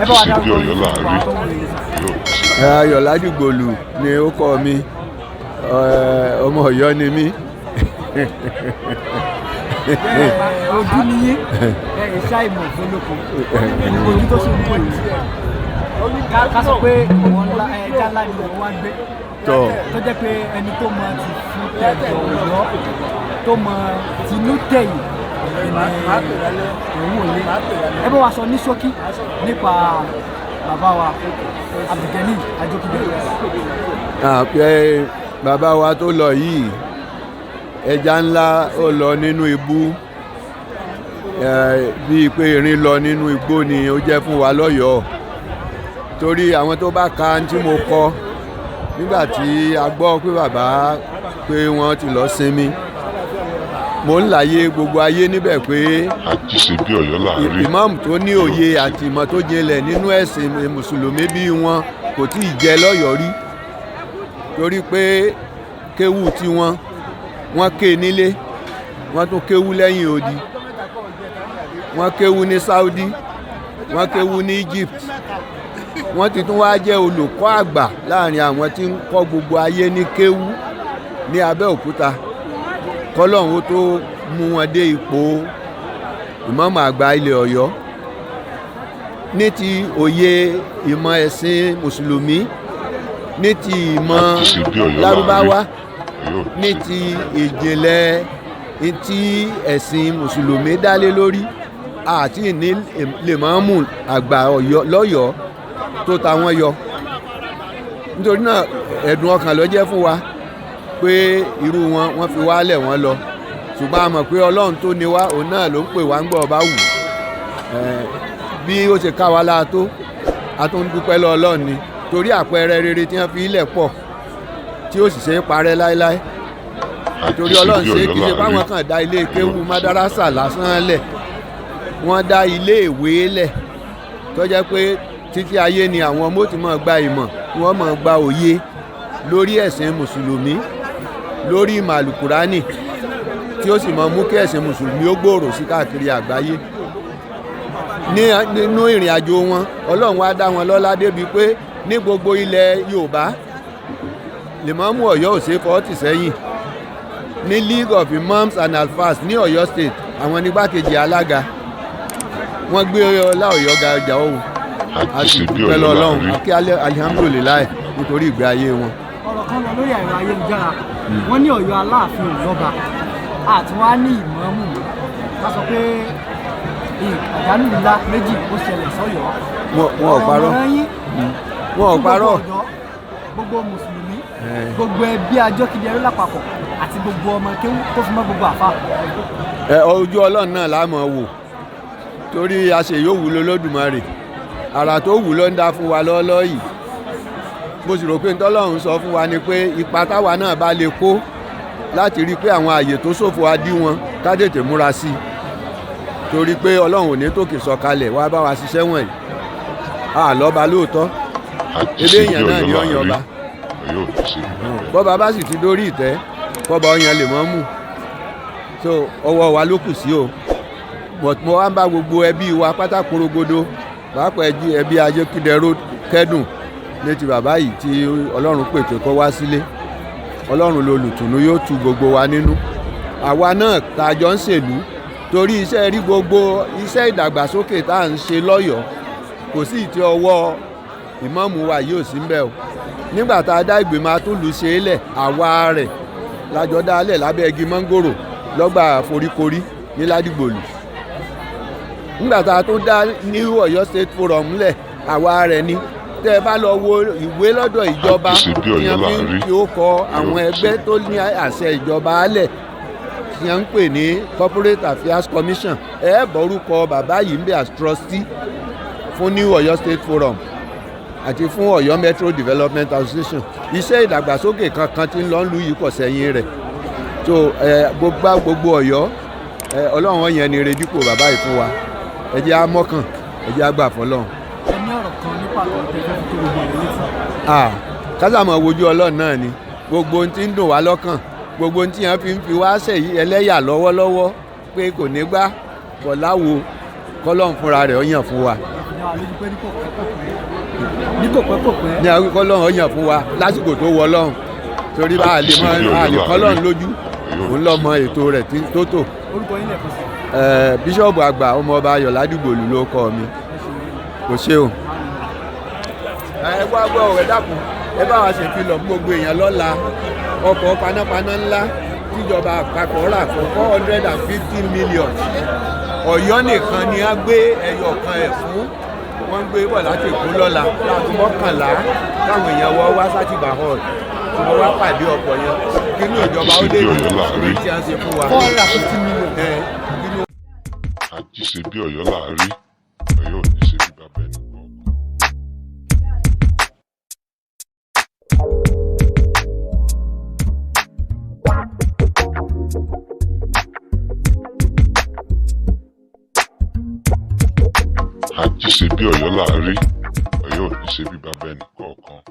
Ẹ bá wa Àjíṣe bí dárúkọ Ọ̀yọ́ yín là fún á wa rí, tó ń wò yín. Ọ̀yọ́ ò ní ṣe. Ayọ̀ Ládìgbòlù ni ó kọ́ mi. Ọmọ Ọ̀yọ́ ni mí. Ojú ni yín, ẹ ṣá ìmọ̀ fọlọ́kọ ojú tó sì ń wò yìí. Ká sọ pé ìwọ̀n ńlá ẹja ńlá ni wọ́n wá gbé tọ́ tó jẹ́ pé ẹni tó mọ ti fún tẹ̀dọ̀ Ọ̀yọ́, tó mọ tinú tẹ̀yìn ẹni òun ò lé. Ẹ bá wa sọ ní ṣókí nípa bàbá wa Abdulgani Ajókídé. Pé bàbá wa tó lọ yìí, ẹja ńlá, ó lọ nínú ibú, bíi pé erin lọ nínú igbó ni ó jẹ́ fún wa lọ́yọ̀ọ́, torí àwọn tó bá ka ohun tí mo kọ nígbà tí a gbọ́ pé bàbá pé wọ́n ti lọ sinmi, mo ń láyé gbogbo ayé níbẹ̀ pé Àjíṣe bí Ọ̀yọ́ là á rí, ìmáàmù tó ní Ọ̀yọ́ ò òye ní ṣe. àti ìmọ̀ tó jinlẹ̀ nínú ẹ̀sìn mùsùlùmí bí wọn kò tí ì jẹ lọ́yọ̀ọ́ rí, torí pé kéwù tiwọn, wọ́n ké nílé, wọ́n tún kéwù lẹ́yìn odi, wọ́n kéwù ní Saudi, wọ́n kéwù ní Egypt, wọ́n ti tún wá jẹ́ olùkọ́ àgbà láàrin àwọn tí ń kọ́ gbogbo ayé ní kéwù ní Abẹ́òkúta, kọ́lọ́hún ó tó mú wọn dé ipò ìmáàmù àgbà ilẹ̀ Ọ̀yọ́. Ní ti òye ìmọ̀ ẹ̀sìn mùsùlùmí, ní ti ìmọ̀ Àjíṣe bí Ọ̀yọ́ là á rí, lárúbáwá, Ọ̀yọ́ ò ní ní ṣe. ti ìjìnlẹ̀ tí ẹ̀sìn mùsùlùmí dálé lórí, àti ní lèmọ́mù àgbà Ọ̀yọ́ lọ́yọ̀ọ́ tó ta wọ́n yọ. Nítorí náà, ẹ̀dùn ọkàn ló jẹ́ fún wa pé irú wọn, wọ́n fi wálẹ̀, wọ́n lọ, ṣùgbọ́n a mọ̀ pé Ọlọ́run tó ní wá, òun náà ló ń pè wá ń gbọ́ ọba wù. Bí ó ṣe ká wa lára tó, a tún ń dúpẹ́ lọ́ Ọlọ́run ni, torí àpẹẹrẹ rere tí wọ́n fi ilẹ̀ pọ̀ tí ó sì ṣe é parẹ́ láéláé, torí Àjíṣe Ọlọ́run bí ṣe Ọ̀yọ́ kì í ṣe là á rí, báwọn kan dá ilé Ọ̀yọ́ ò kéwú ní ṣe. madarasa lásán lẹ̀, wọ́n dá ilé ìwé lẹ̀ tó jẹ́ pé títí ayé ni àwọn ọmọ ó ti máa gba ìmọ̀, wọ́n máa gba òye lórí ẹ̀sìn mùsùlùmí, lórí ìmọ̀ àlùkùránì, tí ó sì máa mú kí ẹ̀sìn mùsùlùmí ó gbòòrò sí káàkiri àgbáyé. Ní nínú ìrìn àjò wọn, Ọlọ́run wá dá wọn lọ́lá débi pé ní gbogbo ilẹ̀ Yorùbá, lèmọ́mù Ọ̀yọ́ ò ṣe é fọ́ tì sẹ́yìn. Ní League of Imams and Alfas ní Ọ̀yọ́ State, àwọn nígbàkejì alága. Wọ́n gbé ọlá Ọ̀yọ́ ga ọjà òun, a sì Àjíṣe bí dúpẹ́ Ọ̀yọ́ là á lọ́lọ́run rí, kí alihamudulilayi nítorí ìgbé ayé wọn. Ọ̀rọ̀ kan lọ lórí ẹ̀rọ ayélujára, wọ́n ní Ọ̀yọ́ Aláàfin ò lọ́ba àti wọ́n á ní ìmáàmù mọ́. Ká sọ pé àdánù ńlá méjì ó ṣẹlẹ̀ sọ́yọ́. Wọn ò parọ́. Ọ̀rọ̀ yín Wọn ò fún parọ́. gbogbo ọ̀dọ́, gbogbo mùsùlùmí, gbogbo ẹbí Ajókídẹrú lápapọ̀ àti gbogbo ọmọ kéwú tó fi mọ́ gbogbo àfa. Ẹ ojú Ọlọ́run náà la máa wò, torí àṣẹ yóò wúlò lódùmarè, àrà tó wù ló ń dá fún wa lọ́ọ́lọ́ yìí. Mo sì rò pé ntọ́lọ́run sọ fún wa ni pé ipa táwa náà bá lè kó láti rí i pé àwọn àyè tó ṣòfò á dí wọn, ká tètè múra sí i, torí pé Ọlọ́run ò ní tòkè sọ̀kalẹ̀ wá bá wa ṣiṣẹ́ wọ̀nyí. A lọ́ba lóòótọ́, Àjíṣe ebe bí èèyàn náà Ọ̀yọ́ ni là ó á yan rí, ọba. Ọ̀yọ́ ò ní ṣe bí bàbá ẹ̀. Bọ́ba bá sì ti dórí ìtẹ́, kọ́ba ọyàn lè mọ́ mú. So ọwọ́ wa ló kù sí o. But mo wá ń bá gbogbo ẹbí wa pátá korogodo, pàápàá ẹbí Ajókídẹró kẹ́dùn létí bàbá yìí tí Ọlọ́run pè pé kó wá sílé. Ọlọ́run lolùtùnú, yóò tu gbogbo wa nínú, àwa náà tá a jọ ń ṣèlú, torí iṣẹ́ rí gbogbo iṣẹ́ ìdàgbàsókè tá à ń ṣe lọ́yọ̀ọ́, kò sí ìtì ọwọ́ ìmáàmù wa yìí ò sí ń bẹ̀ o. Nígbà tá a dá ìgbìmọ̀ atúlù ṣe é lẹ̀, àwa rẹ̀ lájọ dá a lẹ̀ lábẹ́ igi mọ́ngòrò lọ́gbà foríkorí ní Ládìgbòlù. Nígbà tá a tún dá New Ọ̀yọ́ State Forum lẹ̀, àwa rẹ̀ ni. Tẹ́ ẹ bá lọ wo ìwé lọ́dọ̀ ìjọba Àjíṣe bí tí Ọ̀yọ́ wọ́n là fi á ń rí, fi ó kọ àwọn Ọ̀yọ́ ò ní ṣe. ẹgbẹ́ tó ní àṣẹ ìjọba lẹ̀ tí wọ́n ń pè ní Corporate Affairs Commission, ẹ bọ́rúkọ bàbá yìí ń bẹ as trustee fún New Ọ̀yọ́ State Forum àti fún Ọ̀yọ́ Metro Development Association. Iṣẹ́ ìdàgbàsókè kankan tí ń lọ lu yìí kò sẹ́yìn rẹ̀. So ẹ gbogbo gbogbo Ọ̀yọ́, ẹ Ọlọ́run yẹn ni redípò bàbá yìí fún wa. Ẹ jẹ́ á mọ́kàn, ẹ jẹ́ á gbà fọlọ́run. Ẹ ní ọ̀rọ̀ kan ní pàtó tẹ́ fẹ́ fi tó gbogbo ọ̀rọ̀ létí? Ah, kásàmọ̀ wojú Ọlọ́run náà ni. Gbogbo ohun tí ń dùn wá lọ́kàn, gbogbo ohun tí wọ́n fi ń fi wá ṣèyí ẹlẹ́yà lọ́wọ́lọ́wọ́ pé kò ní gbá kọ̀ láwo, kọ́lọ́run fúnra rẹ̀ ó yàn fún wa. dá wa lójú pé ní kò pẹ́ kò pẹ́, ní kò pẹ́ kò pẹ́. Ní àwọn kọ́lọ́run ọ̀yàn fún wa lásìkò tó wọ Ọlọ́run, torí bá a lè mọ a lè kọ́lọ́run lójú, òun lọ́mọ ètò rẹ̀ tó tò. Orúkọ yín lẹ́ẹ̀kan sí? Bíṣọ̀bù àgbà ọmọọba Ayọ̀ Ládìgbòlù ló kọ mi. Kò ṣe o. Ẹ wá gbọ́ ọ̀rẹ́, dákun, ẹ bá wa ṣèfilọ̀ fún gbogbo èèyàn lọ́la. Ọkọ̀ panápaná ńlá tíjọba àpapọ̀ rà fún 450 million, Ọ̀yọ́ nìkan ni a gbé ẹyọ kan ẹ̀ fún. Wọ́n ń gbé bọ̀ láti Èkó lọ́la láago 11, káwọn èèyàn wọ́ wá sátìbà hall tí wọ́n wá pàdé ọkọ̀ yẹn, kínú ìjọba ó lè dùn tí a ń ṣe fún wa. 450 million. Ẹ, kínú Àjíṣe bí Ọ̀yọ́ là á rí, Ọ̀yọ́ ò ní ṣe bí bàbá ẹnì kọ̀ọ̀kan. Àjíṣe bí Ọ̀yọ́ là á rí, Ọ̀yọ́ ò ní ṣe bí bàbá ẹnì kọ̀ọ̀kan.